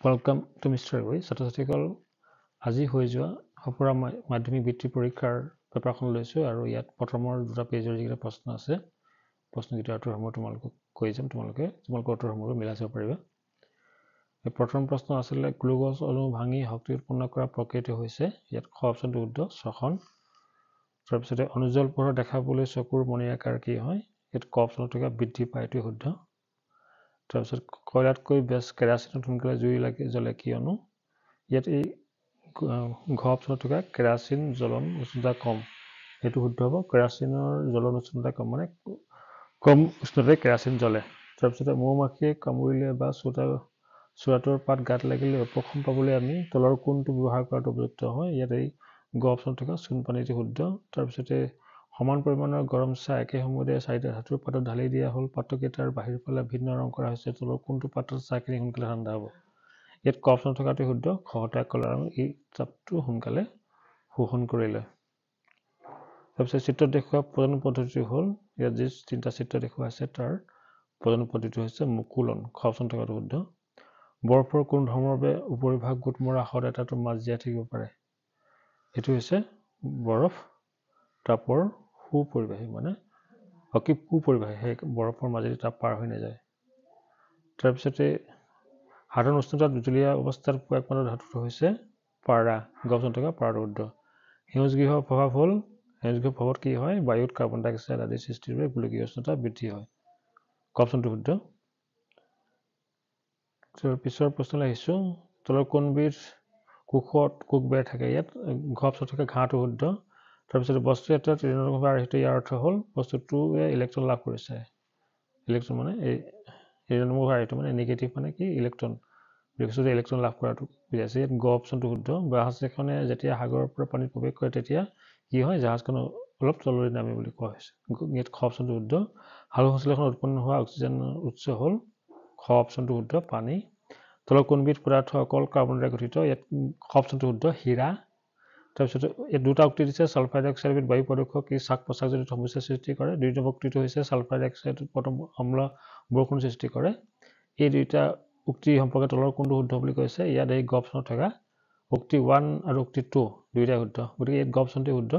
Welcome to mister গৈ। ছাত্ৰ ছাত্ৰীসকল, আজি হৈ যোৱা সঁফুৰা মাধ্যমিক বৃত্তি পৰীক্ষাৰ পেপাৰখন লৈছোঁ আৰু ইয়াত প্ৰথমৰ দুটা পেজৰ যিকেইটা প্ৰশ্ন আছে, প্ৰশ্নকেইটাৰ উত্তৰসমূহ তোমালোকক কৈ যাম। তোমালোকে তোমালোকৰ উত্তৰসমূহ মিলাই চাব পাৰিবা। প্ৰথম প্ৰশ্ন আছিলে, গ্লুক'জ অণু ভাঙি শক্তি উৎপন্ন কৰা প্ৰক্ৰিয়াটো হৈছে? ইয়াত খ অপশ্যনটো শুদ্ধ, শ্বসন। তাৰপিছতে অনুজ্জ্বল পোহৰ দেখাবলৈ চকুৰ মণিৰ আকাৰ কি হয়? ইয়াত ক অপশ্যনত থকা বৃদ্ধি পায়, এইটোৱে শুদ্ধ। তাৰপিছত কয়লাতকৈ বেছ কেৰাচিনত সোনকালে জুই লাগি জ্বলে কিয়নো? ইয়াত এই ঘ অপশ্যনত থকা কেৰাচিন জ্বলন উষ্ণতা কম, সেইটো শুদ্ধ হ'ব। কেৰাচিনৰ জ্বলন উষ্ণতা কম, মানে কম উষ্ণতাতে কেৰাচিন জ্বলে। তাৰপিছতে মৌ মাখিয়ে কামুৰিলে বা চোৰাটোৰ পাত গাত লাগিলে উপশম পাবলৈ আমি তলৰ কোনটো ব্যৱহাৰ কৰাটো উপযুক্ত হয়? ইয়াত এই গ অপশ্যনত থকা চূণ পানীটো শুদ্ধ। তাৰপিছতে সমান পৰিমাণৰ গৰম চাহ একে সময়তে চাৰিটা ধাতুৰ পাতত ঢালি দিয়া হ'ল। পাত্ৰকেইটাৰ বাহিৰ ফালে ভিন্ন ৰং কৰা হৈছে। তলৰ কোনটো পাত্ৰত চাহখিনি সোনকালে ঠাণ্ডা হ'ব? ইয়াত ক অপশ্যনত থকাটো শুদ্ধ, খহটা কলা ৰং এই তাপটো সোনকালে শোষণ কৰি লয়। তাৰপিছত চিত্ৰত দেখুওৱা প্ৰজনন পদ্ধতিটো হ'ল? ইয়াত যি তিনিটা চিত্ৰ দেখুওৱা আছে, তাৰ প্ৰজনন পদ্ধতিটো হৈছে মুকুলন, খ অপশ্যন থকাটো শুদ্ধ। বৰফৰ কোন ধৰ্মৰ বাবে উপৰিভাগ গোট মৰা হ্ৰদ এটাতো মাছ জীয়াই থাকিব পাৰে? এইটো হৈছে বৰফ তাপৰ সুপৰিবাহী, মানে অকি কুপৰিবাহী, সেই বৰফৰ মাজেদি তাপ পাৰ হৈ নাযায়। তাৰপিছতে সাধাৰণ উষ্ণতাত জুলীয়া অৱস্থাত পোৱা একমাত্ৰ ধাতুটো হৈছে পাৰা, গ অপশ্যন থকা পাৰাটো শুদ্ধ। সেউজগৃহৰ প্ৰভাৱ হ'ল? সেউজগৃহ প্ৰভাৱত কি হয়? বায়ুত কাৰ্বন ডাই অক্সাইড আদিৰ সৃষ্টিৰ বাবে গোলকীয় উষ্ণতা বৃদ্ধি হয়, ক অপশ্যনটো শুদ্ধ। পিছৰ প্ৰশ্নলৈ আহিছোঁ। তলৰ কোনবিধ কোষত কোষবেৰ থাকে? ইয়াত ঘ অপশ্যন থকা ঘাঁহটো শুদ্ধ। তাৰপিছত বস্তু এটাত ঋণাত্মকভাৱে আৰোহিত, ইয়াৰ অৰ্থ হ'ল বস্তুটোৱে ইলেক্ট্ৰন লাভ কৰিছে। ইলেক্ট্ৰন মানে এই ঋণাত্মকভাৱে আৰোহিত মানে নিগেটিভ, মানে কি ইলেক্ট্ৰন, বস্তুটোৱে ইলেক্ট্ৰন লাভ কৰাটো বুজাইছে। ইয়াত গ অপশ্যনটো শুদ্ধ। জাহাজ এখনে যেতিয়া সাগৰৰ পৰা পানীত প্ৰৱেশ কৰে, তেতিয়া কি হয়? জাহাজখন অলপ তললৈ নামে বুলি কোৱা হৈছে। ইয়াত খ অপশ্যনটো শুদ্ধ। সালোক সংশ্লেষণত উৎপন্ন হোৱা অক্সিজেনৰ উৎস হ'ল? খ অপশ্যনটো শুদ্ধ, পানী। তলৰ কোনবিধ পদাৰ্থ অকল কাৰ্বনেৰে গঠিত? ইয়াত খ অপশ্যনটো শুদ্ধ, হীৰা। তাৰপিছত ইয়াত দুটা উক্তি দিছে। ছালফাৰ ডাই অক্সাইড বায়ু প্ৰদূষক, ই শ্বাস প্ৰশ্বাসজনিত সমস্যাৰ সৃষ্টি কৰে। দুই নম্বৰ উক্তিটো হৈছে ছালফাৰ ডাই অক্সাইড প্ৰথম অম্ল বৰষুণ সৃষ্টি কৰে। এই দুইটা উক্তি সম্পৰ্কে তলৰ কোনটো শুদ্ধ বুলি কৈছে। ইয়াত এই গ অপশ্যনত থকা উক্তি 1 আৰু উক্তি 2 দুয়োটাই শুদ্ধ। গতিকে ইয়াত গ অপশ্যনটোৱে শুদ্ধ।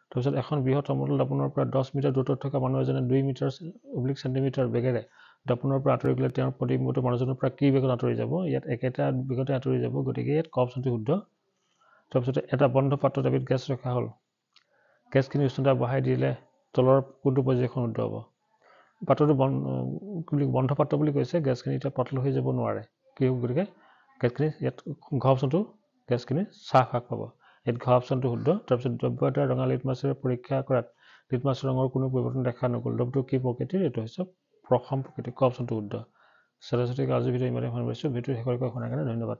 তাৰপিছত এখন বৃহৎ সমতল দাপোনৰ পৰা 10 মিটাৰ দূৰত্বত থকা মানুহ এজনে 2 মিটাৰ অব্লিক চেণ্টিমিটাৰ বেগেৰে দাপোনৰ পৰা আঁতৰি গ'লে তেওঁৰ প্ৰতিবিম্বটো মানুহজনৰ পৰা কি বেগত আঁতৰি যাব? ইয়াত একেটা বেগতে আঁতৰি যাব। গতিকে ইয়াত ক অপশ্যনটো শুদ্ধ। তাৰপিছতে এটা বন্ধ পাত্ৰত এবিধ গেছ ৰখা হ'ল। গেছখিনি উষ্ণতা বঢ়াই দিলে তলৰ কোনটো পৰ্যবেক্ষণ শুদ্ধ হ'ব? পাত্ৰটো বুলি বন্ধ পাত্ৰ বুলি কৈছে। গেছখিনি এতিয়া পাতল হৈ যাব নোৱাৰে। কি হ'ব? গতিকে গেছখিনি ইয়াত ঘ অপশ্যনটো, গেছখিনি চাহ হ্ৰাস পাব। ইয়াত ঘ অপশ্যনটো শুদ্ধ। তাৰপিছত দ্ৰব্য এটা ৰঙা লিটমাছেৰে পৰীক্ষা কৰাত লিটমাছ ৰঙৰ কোনো পৰিৱৰ্তন দেখা নগ'ল। দ্ৰব্যটো কি প্ৰকৃতিৰ? এইটো হৈছে প্ৰশম প্ৰকৃতিৰ। ক অপশ্যনটো শুদ্ধ। ছাত্ৰ ছাত্ৰীক আজিৰ ভিডিঅ' ইমানেই। শুনা পাইছোঁ। ভিডিঅ'টো শেষলৈকে শুনাৰ কাৰণে ধন্যবাদ।